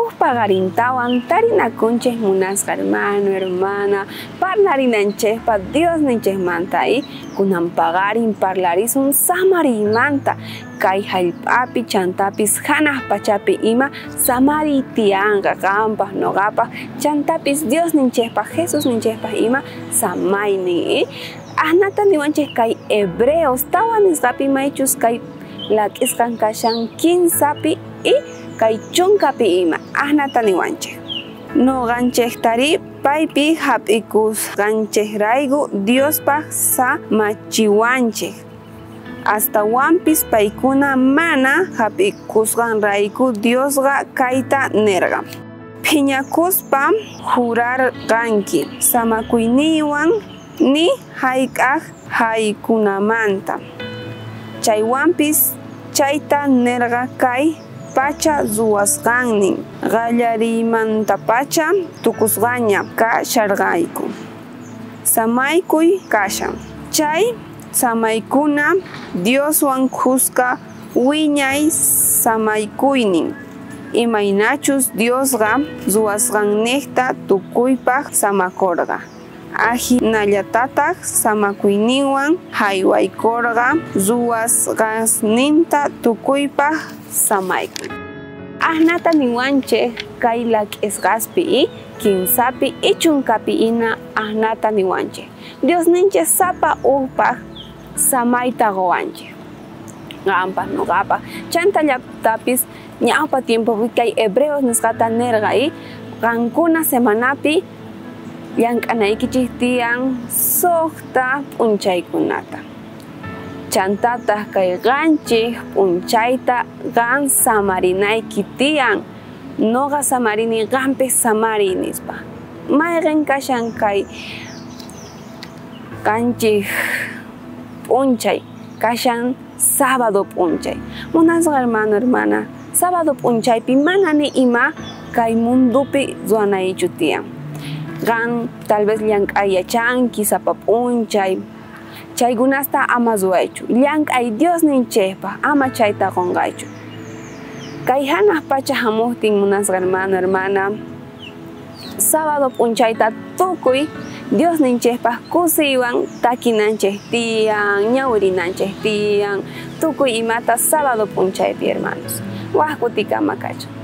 Uj paqarintawan tarinakunchej munasqa hermano, hermana, parlarinanchejpa Diosninchejmanta y kunan paqarin parlarisun samariymanta kay jallp'api chantapis hanaq pachapi ima samariy tiyanqa qampaj noqapaj chantapis Diosninchejpaj Jesusninchejpaj ima samaynin. Ajnata niwanchej kay Hebreos tawa nisqapi maychus kay lak'isqan kashan 15pi y kay 10pi ima ajnata niwanchej. Noqanchejtari paypi hap'ikusqanchejrayku Diospaj samachiwanchej. Astawanpis paykuna mana hap'ikusqanrayku Diosqa kayta nerqa. Phiñakuspa jurarqanki samakuyniywan ni hayk'aq haykunamanta. Chaywanpis chayta nerqa kay pacha ruwasqannin qallariymantapacha tukusqaña kasharqayku. Samaykuy kashan. Chay samaykuna Dioswan khuska wiñay samaykuynin. Imaynachus Diosqa ruwasqannejta tukuypaj samakorqa. Ajinallatataq samakuyninwan haywaykorqa ruwasqasninta tukuypaj samaykun. Ajnata niwanchej kay lak'isqaspi y 15pi y 10pi ina ajnata niwanchej. Diosninchej sapa ujpaj samayta qowanchej. Qampaj noqapaj chanta llaqtapis ñawpa tiempopi kay Hebreos nisqata nerqa y qankuna semanapi llank'anaykichej tiyan suqta p'unchaykunata. Chantataq kay qanchej p'unchayta qan samarinayki tiyan. Noqa samarini qampis samariy nispa. Mayqin kashan kay qanchej p'unchay kashan sábado p'unchay. Munasqa hermano, hermana, sábado p'unchaypi mana ni ima kay mundupi ruwanaychu tiyan. Qan tal vez llank'ay yachanki sapa p'unchay. Chaykunasta ama ruwaychu. Llank'ay Diosninchejpaj ama chayta qonqaychu. Kay hanaq pacha hamuqtin munasqa hermano, hermana, sábado p'unchayta tukuy Diosninchejpaj kusiywan takinanchej tiyan, ñawirinanchej tiyan, tukuy imata sábado p'unchaypi, hermanos. Waj kutikama kachun.